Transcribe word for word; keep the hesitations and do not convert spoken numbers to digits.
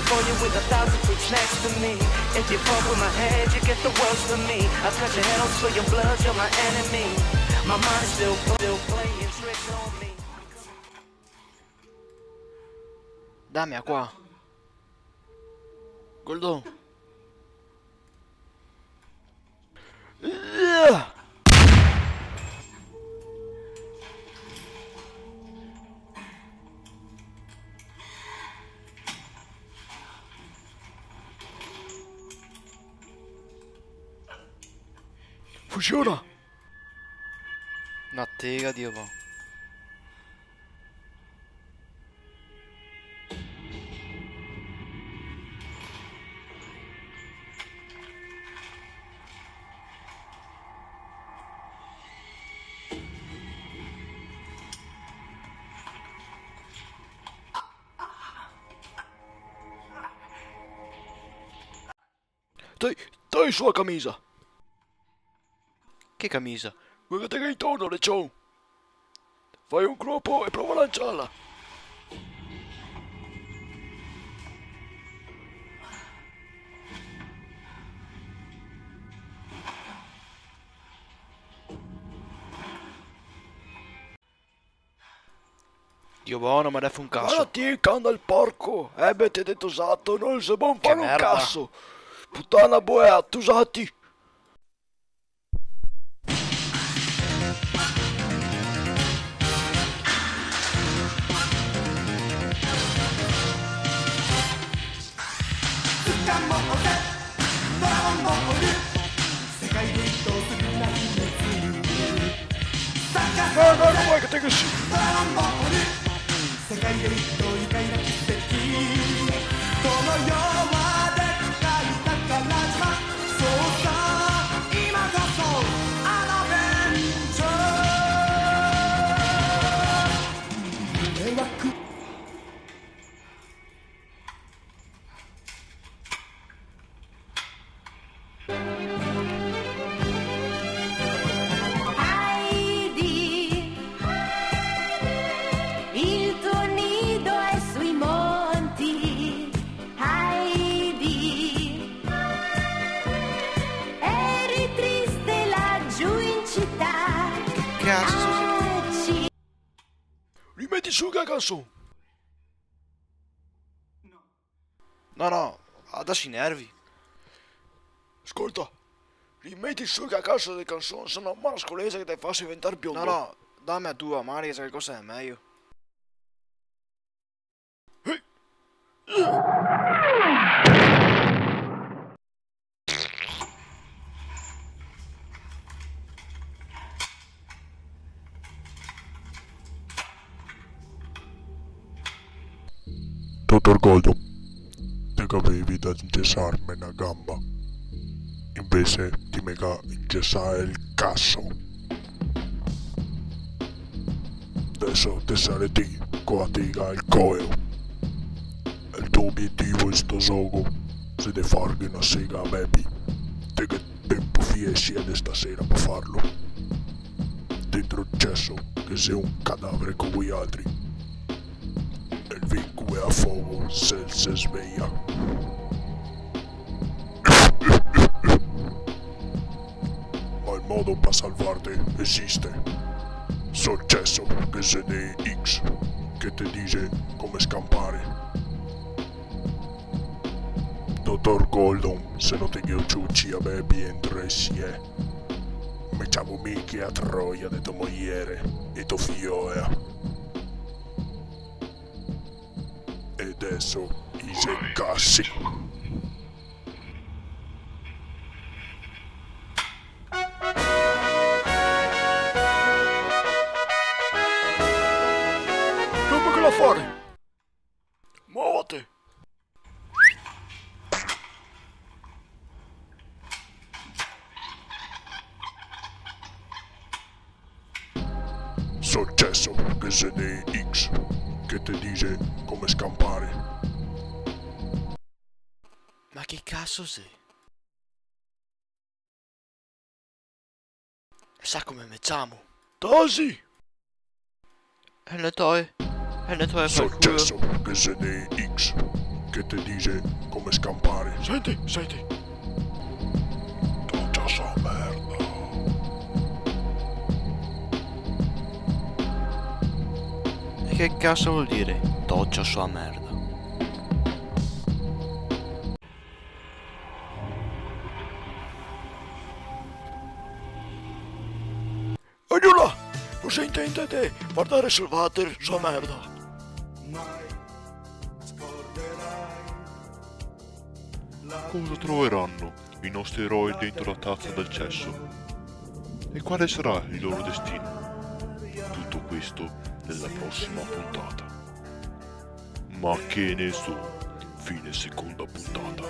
For you with a thousand freaks next to me. If you fuck with my head, you get the worst of me. I cut your head off, spill your blood, you're my enemy. My mind is still, still playing tricks on me. Dame qua. Goldon. Funsiona! Na tega, Dio, va. Dai, dai su la camisa! Che camisa? Quela che te ghe intorno, lecion! Fai un cropo e prova a lanciarla! Dio bono, ma defe un caso. Varda ti, can del porco! Eh, be, te de tosato, no xe bon fare un caso! Che merda. Putana boea, tosati! No, no, no, guarda che te che sì. Heidi, il tuo nido è sui monti. Heidi, eri triste laggiù in città. Che caso xe? Ah, ci- Rimeti su che canson. No, no, adeso i nervi. Scolta, rimeti su che caso de canson, se no mala scolesa che te faso diventar biondo. No, no, dame la tua, magari xe calcosa de mejo. Dotor Goldon, te gavevi da ingesarme na gamba, invese ti me ga ingesà el caso. Deso te sarè ti co la tega al coeo. El to obietivo in sto zogo xe de farghe na sega a Bepi. Te ghe tempo fiescia de stasera pa farlo. Dentro el ceso ghe xe un cadavere co voialtri. El vin cue a fogo se el se sveia. Ma el modo pa salvarte esiste. Sul ceso ghe xe de X che te dixe come scanpare. Dotor Goldon, se no te ghe ciuci a Bepi entro e sie, me ciamo mi che a troia de to moiere e to fioea. E deso i xe casi. Come che la fare? Movete! Sul ceso ghe xe de X che te dixe come scanpare. Ma che caso xe? Sa come me ciamo? Tosi! E ne toi? E ne toi par culo? Sul ceso ghe xe de X che te dixe come scanpare. Senti, senti. Tocia so merda. E che caso vol dire, tocia so merda? Ognuna! Cosa intendete? Guardare sul water, so merda! Cosa troveranno i nostri eroi dentro la tazza del cesso? E quale sarà il loro destino? Tutto questo nella prossima puntata. Ma che ne so, fine seconda puntata.